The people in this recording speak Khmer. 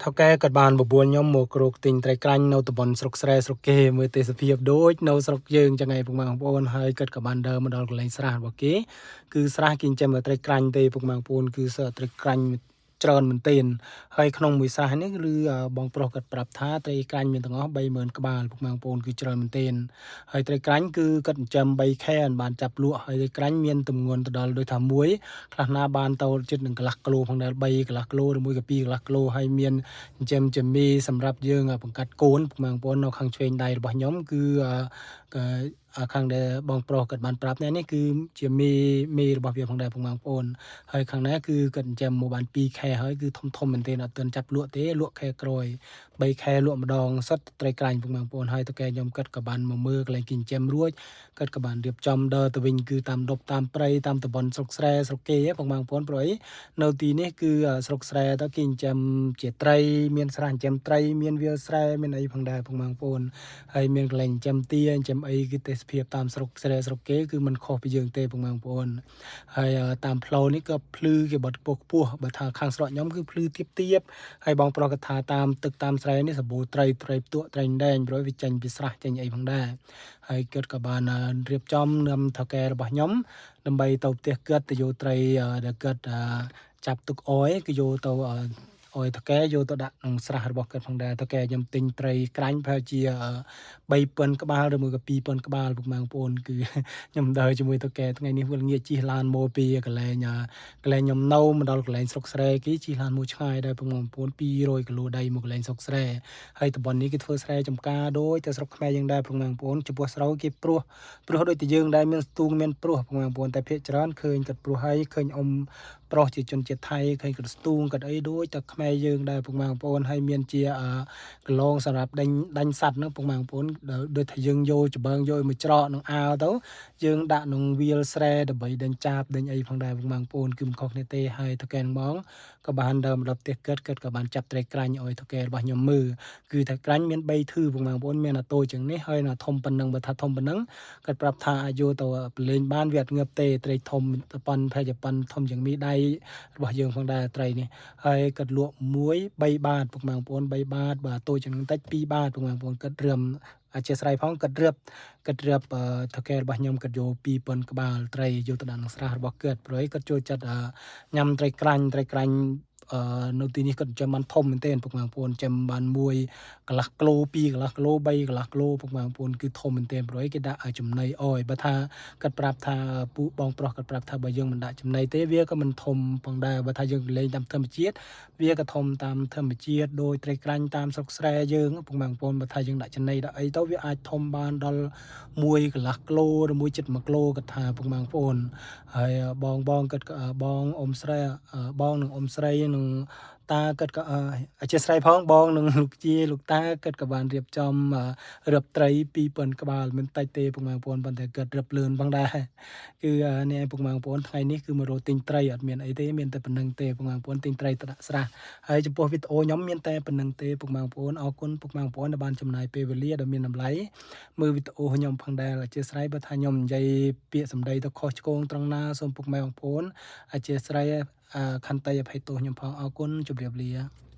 ថៅកែគាត់បានបបួលខ្ញុំមកគ្រោកទិញត្រីក្រាញ់នៅតំបន់ស្រុកស្រែស្រុកគេមើលទេសភាពដូចនៅស្រុកយើងចឹងឯងពុកម៉ែបងប្អូនហើយគាត់ក៏បានដើរមកដល់កន្លែងស្រះរបស់គេគឺស្រះគេចិញ្ចឹមតែត្រីក្រាញ់ទេពុកម៉ែបងប្អូនគឺសើត្រីក្រាញ់ច្រើនមែនទែនហើយក្នុងមួយស្រះនេះគឺបងប្រុសគាត់ប្រាប់ថាត្រីក្រាញ់មានទាំងអស់30000ក្បាលពុកម៉ែបងប្អូនគឺច្រើនមែនទែនហើយត្រីក្រាញ់គឺគាត់ចិញ្ចឹម3ខែបានចាប់លក់ហើយត្រីក្រាញ់មានទម្ងន់ទៅដល់ដូចថាមួយខ្លះណាបានទៅជិតនឹងកន្លះគីឡូផងដែរ3កន្លះគីឡូឬមួយក៏2កន្លះគីឡូហើយមានចិញ្ចឹមជាមីសម្រាប់យើងបង្កាត់កូនពុកម៉ែបងប្អូននៅខាងឆ្វេងដៃរបស់ខ្ញុំគឺខាងដែលបងប្រុសគាត់បានប្រាប់នេះគឺជាមីមីរបស់វាផងដែរពុកម៉ែបងប្អូនហើយខាងនេះគឺគាត់ចិញ្ចឹមមកបាន2ខែហើយគឺធំធំមែនទែនអត់ទាន់ចាប់លក់ទេលក់ខែក្រោយ3ខែលក់ម្ដងសុទ្ធត្រីក្រាញ់ពុកម៉ែបងប្អូនហើយតកែខ្ញុំគាត់ក៏បានមកមើលកន្លែងគេចិញ្ចឹមរួចគាត់ក៏បានរៀបចំដើរទៅវិញគឺតាមដប់តាមព្រៃតាមតំបន់ស្រុកស្រែស្រុកគេពុកម៉ែបងប្អូនព្រោះអីនៅទីនេះគឺស្រុកស្រែទៅគេចិញ្ចឹមជាត្រីមានស្រះចិញ្ចឹមត្រីមានវាលស្រែមានអីផងដែរពុកម៉ែបងប្អូនហើយមានកន្លែងចិញ្ចឹមទាចិញ្ចឹមអីគឺទេសភាពតាមស្រុកស្រែស្រុកគេគឺមិនខុសពីយើងទេពុកម៉ែបងប្អូនហើយតាមផ្លូវនេះក៏ភ្លឺគេបត់ខ្ពស់ខ្ពស់បើថាខាងស្រុកខ្ញុំគឺភ្លឺទៀបទៀបហើយបងប្រុសគាត់ថាតាមទឹកតាមស្រែនេះសម្បូរត្រីត្រីផ្ទក់ត្រីដែងព្រោះវាចេញពីស្រះចេញអីផងដែរហើយគាត់ក៏បានរៀបចំនាំថៅកែរបស់ខ្ញុំដើម្បីទៅផ្ទះគាត់ទៅយកត្រីដែលគាត់ចាប់ទុកអយគឺយកទៅអយថកែយកទៅដាក់ក្នុងស្រះរបស់គាត់ផងដែរថកែខ្ញុំទិញត្រីក្រាញ់ប្រហែលជា3000ក្បាលឬមួយក៏2000ក្បាលពុកម៉ែបងប្អូនគឺខ្ញុំដើរជាមួយថកែថ្ងៃនេះវិលងាកជិះឡានមកពីកន្លែងកន្លែងខ្ញុំនៅមកដល់កន្លែងស្រុកស្រែគេជិះឡានមួយឆ្ងាយដែរពុកម៉ែបងប្អូន200គីឡូដីមកកន្លែងស្រុកស្រែហើយតំបន់នេះគេធ្វើស្រែចំការដូចតែស្រុកខ្មែរយើងដែរពុកម៉ែបងប្អូនចំពោះស្រូវគេព្រោះព្រោះដូចតែយើងដែរមានស្ទូងមានព្រោះពុកម៉ែបងប្អូនតែភាគច្រើនឃើញគាត់ព្រោះហើយឃើញអ៊ំប្រុសជាជនជាតិថៃឃើញគាត់ស្ទូងគាត់អីដូចតែខ្មែរយើងដែរពុកម៉ែបងប្អូនហើយមានជាកលងសម្រាប់ដេញដាញ់សត្វហ្នឹងពុកម៉ែបងប្អូនដូចថាយើងយកច្បើងយកមកច្រកនឹងអាវទៅយើងដាក់ក្នុងវាលស្រែដើម្បីដេញចាបដេញអីផងដែរពុកម៉ែបងប្អូនគឺមិនខុសគ្នាទេហើយថៅកែនឹងបងក៏បានដើរមកដល់ផ្ទះគាត់គាត់ក៏បានចាប់ត្រីក្រាញ់ឲ្យថៅកែរបស់ខ្ញុំមើលគឺត្រីក្រាញ់មាន3ធឺពុកម៉ែបងប្អូនមានអាតូចជាងនេះហើយអាធំប៉ុណ្ណឹងបើថាធំប៉ុណ្ណឹងគាត់ប្រាប់ថាអាចយកទៅប្រលេងបានវាអត់ងើបទេត្រីធំប៉ុនប្រហែលជាប៉ុនធំជាងមីដៃរបស់យើងផងដែរត្រីនេះហើយគាត់លក់មួយ3បាតពុកម៉ែបងប្អូន3បាតបើតូចជាងនឹងតិច2បាតពុកម៉ែបងប្អូនគាត់រឿមអធិស្ឋានផងគាត់រៀបគាត់រៀបថកែរបស់ខ្ញុំគាត់យក2000ក្បាលត្រីយកទៅដាក់ក្នុងស្រះរបស់គាត់ព្រោះគាត់ចូលចិត្តញ៉ាំត្រីក្រាញ់ត្រីក្រាញ់អឺនៅទីនេះគាត់ចាំបានធំមែនទែនពុកម៉ែបងប្អូនចាំបានមួយកន្លះគីឡូ2កន្លះគីឡូ3កន្លះគីឡូពុកម៉ែបងប្អូនគឺធំមែនទែនព្រោះគេដាក់ចំណីអយបើថាគាត់ប្រាប់ថាពូបងប្រុសគាត់ប្រាប់ថាបើយើងមិនដាក់ចំណីទេវាក៏មិនធំផងដែរបើថាយើងលេងតាមធម្មជាតិវាក៏ធំតាមធម្មជាតិដោយត្រីក្រាញ់តាមស្រុកស្រែយើងពុកម៉ែបងប្អូនបើថាយើងដាក់ចំណីដាក់អីទៅវាអាចធំបានដល់1កន្លះគីឡូឬមួយជិត1គីឡូគាត់ថាពុកម៉ែបងប្អូនហើយបងបងគាត់បងអ៊ំស្រីបងនិងអ៊ំស្រីនិងតាគាត់ក៏អធិស្ឋានផងបងនិងលោកជាលោកតាគាត់ក៏បានរៀបចំរៀបត្រី2000ក្បាលមិនតិចទេពុកម៉ែបងប្អូនប៉ុន្តែគាត់រៀបលឿនផងដែរគឺនេះពុកម៉ែបងប្អូនថ្ងៃនេះគឺមករកទិញត្រីអត់មានអីទេមានតែប៉ុណ្្នឹងទេពុកម៉ែបងប្អូនទិញត្រីទៅដាក់ស្រះហើយចំពោះវីដេអូខ្ញុំមានតែប៉ុណ្្នឹងទេពុកម៉ែបងប្អូនអរគុណពុកម៉ែបងប្អូនដែលបានចំណាយពេលវេលាដ៏មានតម្លៃមើលវីដេអូខ្ញុំផងដែរអធិស្ឋានបើថាខ្ញុំនិយាយពាក្យសម្ដីទៅខុសឆ្គងត្រង់ណាសូមពុកម៉ែបងប្អូនអធិស្ឋានខន្តីអភ័យទោសខ្ញុំផងអរគុណជម្រាបលា។